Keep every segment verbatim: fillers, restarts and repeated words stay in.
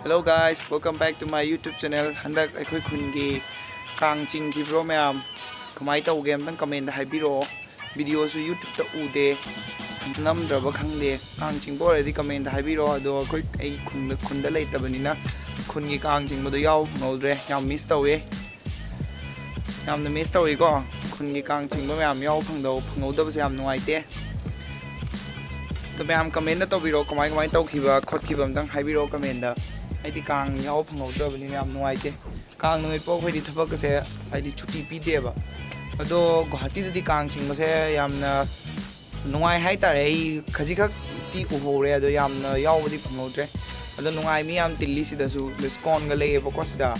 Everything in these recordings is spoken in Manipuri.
Hello guys, welcome back to my YouTube channel. ꯍꯟꯗꯛ ꯑꯩꯈꯣꯏ ꯈꯨꯟꯒꯤ ꯀꯥꯡ ꯆꯤꯡꯈꯤꯕ꯭ꯔꯣ ꯃꯌꯥꯝ? ꯀꯃꯥꯏꯅ ꯇꯧꯒꯦ ꯑꯝꯇꯪ ꯀꯃꯦꯟꯗ ꯍꯥꯏꯕꯤꯔꯛꯑꯣ꯫ ꯚꯤꯗꯤꯑꯣꯁꯨ ꯌꯨꯇ꯭ꯌꯨꯕꯇ ꯎꯗꯦ, ꯅꯝꯗ꯭ꯔꯕ ꯈꯪꯗꯦ꯫ ꯀꯥꯡ ꯆꯤꯡꯕ ꯑꯣꯏꯔꯗꯤ ꯀꯃꯦꯟꯗ ꯍꯥꯏꯕꯤꯔꯛꯑꯣ꯫ ꯑꯗꯣ ꯑꯩꯈꯣꯏ, ꯑꯩ ꯈꯨꯟꯗ, ꯈꯨꯟꯗ ꯂꯩꯇꯕꯅꯤꯅ ꯈꯨꯟꯒꯤ ꯀꯥꯡ ꯆꯤꯡꯕꯗꯣ ꯌꯥꯎꯕ ꯐꯪꯍꯧꯗ꯭ꯔꯦ꯫ ꯌꯥꯝ ꯃꯤꯁ ꯇꯧꯋꯦ, ꯌꯥꯝꯅ ꯃꯤꯁ ꯇꯧꯋꯤꯀꯣ꯫ ꯈꯨꯟꯒꯤ ꯀꯥꯡ ꯆꯤꯡꯕ ꯃꯌꯥꯝ ꯌꯥꯎꯕ ꯐꯪꯗꯕ, ꯐꯪꯍꯧꯗꯕꯁꯦ ꯌꯥꯝ ꯅꯨꯡꯉꯥꯏꯇꯦ꯫ ꯑꯗꯣ ꯃꯌꯥꯝ ꯀꯃꯦꯟꯗ ꯇꯧꯕꯤꯔꯣ, ꯀꯃꯥꯏ ꯀꯃꯥꯏ ꯇꯧꯈꯤꯕ ꯈꯣꯠꯈꯤꯕ ꯑꯝꯇꯪ ꯍꯥꯏꯕꯤꯔꯛꯑꯣ ꯀꯃꯦꯟꯗ꯫ ꯑꯩꯗꯤ ꯀꯥꯡ ꯌꯥꯎꯕ ꯐꯪꯍꯧꯗ꯭ꯔꯕꯅꯤꯅ ꯌꯥꯝ ꯅꯨꯡꯉꯥꯏꯇꯦ꯫ ꯀꯥꯡ ꯅꯨꯃꯤꯠ ꯐꯥꯎ ꯑꯩꯈꯣꯏꯗꯤ ꯊꯕꯛꯀꯁꯦ ꯍꯥꯏꯗꯤ ꯁꯨꯇꯤ ꯄꯤꯗꯦꯕ꯫ ꯑꯗꯣ ꯒꯨꯍꯥꯇꯤꯗꯗꯤ ꯀꯥꯡ ꯆꯤꯡꯕꯁꯦ ꯌꯥꯝꯅ ꯅꯨꯡꯉꯥꯏ ꯍꯥꯏꯇꯥꯔꯦ꯫ ꯑꯩ ꯈꯖꯤꯛꯈꯛꯇꯤ ꯎꯍꯧꯔꯦ, ꯑꯗꯣ ꯌꯥꯝꯅ ꯌꯥꯎꯕꯗꯤ ꯐꯪꯍꯧꯗ꯭ꯔꯦ꯫ ꯑꯗꯣ ꯅꯨꯡꯉꯥꯏ, ꯃꯤ ꯌꯥꯝ ꯇꯤꯜꯂꯤ ꯁꯤꯗꯁꯨ, ꯏꯁꯀꯣꯟꯒ ꯂꯩꯌꯦꯕꯀꯣ ꯁꯤꯗ꯫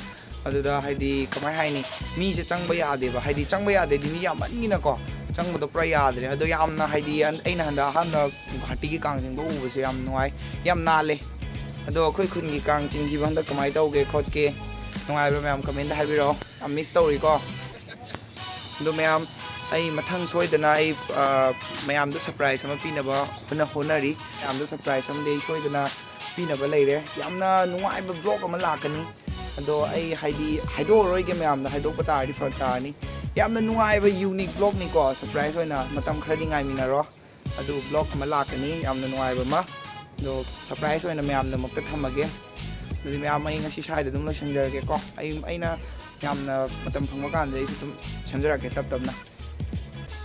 ꯑꯗꯨꯗ ꯍꯥꯏꯗꯤ ꯀꯃꯥꯏ ꯍꯥꯏꯅꯤ, ꯃꯤꯁꯦ ꯆꯪꯕ ꯌꯥꯗꯦꯕ, ꯍꯥꯏꯗꯤ ꯆꯪꯕ ꯌꯥꯗꯦꯗꯤ ꯃꯤ ꯌꯥꯝꯃꯟꯒꯤꯅꯀꯣ, ꯆꯪꯕꯗꯣ ꯄꯨꯔꯥ ꯌꯥꯗ꯭ꯔꯦ꯫ ꯑꯗꯣ ꯌꯥꯝꯅ ꯍꯥꯏꯗꯤ ꯑꯟ-, ꯑꯩꯅ ꯍꯟꯗꯛ ꯑꯍꯥꯟꯕ ꯒꯨꯍꯥꯇꯤꯒꯤ ꯀꯥꯡ ꯆꯤꯡꯕ ꯎꯕꯁꯦ ꯌꯥꯝ ꯅꯨꯡꯉꯥꯏ, ꯌꯥꯝ ꯅꯥꯜꯂꯦ꯫ ꯑꯗꯣ ꯑꯩꯈꯣꯏ ꯈꯨꯟꯒꯤ ꯀꯥꯡ ꯆꯤꯡꯈꯤꯕ ꯍꯟꯗꯛ ꯀꯃꯥꯏꯅ ꯇꯧꯒꯦ ꯈꯣꯠꯀꯦ, ꯅꯨꯡꯉꯥꯏꯕ꯭ꯔꯥ ꯃꯌꯥꯝ ꯀꯃꯦꯟꯗ ꯍꯥꯏꯕꯤꯔꯛꯑꯣ꯫ ꯌꯥꯝ ꯃꯤꯁ ꯇꯧꯔꯤꯀꯣ꯫ ꯑꯗꯣ ꯃꯌꯥꯝ, ꯑꯩ ꯃꯊꯪ ꯁꯣꯏꯗꯅ ꯑꯩ, ꯑ, ꯃꯌꯥꯝꯗ ꯁꯔꯄ꯭ꯔꯥꯏꯖ ꯑꯃ ꯄꯤꯅꯕ ꯍꯣꯠꯅ-, ꯍꯣꯠꯅꯔꯤ꯫ ꯃꯌꯥꯝꯗ ꯁꯔꯄ꯭ꯔꯥꯏꯖ ꯑꯃꯗꯤ ꯑꯩ ꯁꯣꯏꯗꯅ ꯄꯤꯅꯕ ꯂꯩꯔꯦ꯫ ꯌꯥꯝꯅ ꯅꯨꯡꯉꯥꯏꯕ ꯕ꯭ꯂꯣꯒ ꯑꯃ ꯂꯥꯛꯀꯅꯤ꯫ ꯑꯗꯣ ꯑꯩ ꯍꯥꯏꯗꯤ ꯍꯥꯏꯗꯣꯛꯑꯔꯣꯏꯒꯦ, ꯃꯌꯥꯝꯗ ꯍꯥꯏꯗꯣꯛꯄ ꯇꯥꯔꯗꯤ ꯐꯔꯛ ꯇꯥꯔꯅꯤ꯫ ꯌꯥꯝꯅ ꯅꯨꯡꯉꯥꯏꯕ ꯌꯨꯅꯤꯛ ꯕ꯭ꯂꯣꯒꯅꯤꯀꯣ꯫ ꯁꯔꯄ꯭ꯔꯥꯏꯖ ꯑꯣꯏꯅ ꯃꯇꯝ ꯈꯔꯗꯤ ꯉꯥꯏꯃꯤꯟꯅꯔꯣ꯫ ꯑꯗꯨ ꯕ꯭ꯂꯣꯒ ꯑꯃ ꯂꯥꯛꯀꯅꯤ, ꯌꯥꯝꯅ ꯅꯨꯡꯉꯥꯏꯕ ꯑꯃ꯫ ꯑꯗꯣ ꯁꯔꯄ꯭ꯔꯥꯏꯖ ꯑꯣꯏꯅ ꯃꯌꯥꯝꯗꯃꯛꯇ ꯊꯝꯃꯒꯦ꯫ ꯑꯗꯨꯗꯤ ꯃꯌꯥꯝ, ꯑꯩ ꯉꯁꯤ ꯁ꯭ꯋꯥꯏꯗ ꯑꯗꯨꯝ ꯂꯣꯏꯁꯤꯟꯖꯔꯒꯦꯀꯣ꯫ ꯑꯩ, ꯑꯩꯅ ꯌꯥꯝꯅ ꯃꯇꯝ ꯐꯪꯕ ꯀꯥꯟꯗ ꯑꯩꯁꯨ ꯑꯗꯨꯝ ꯁꯦꯝꯖꯔꯛꯀꯦ ꯇꯞ ꯇꯞꯅ꯫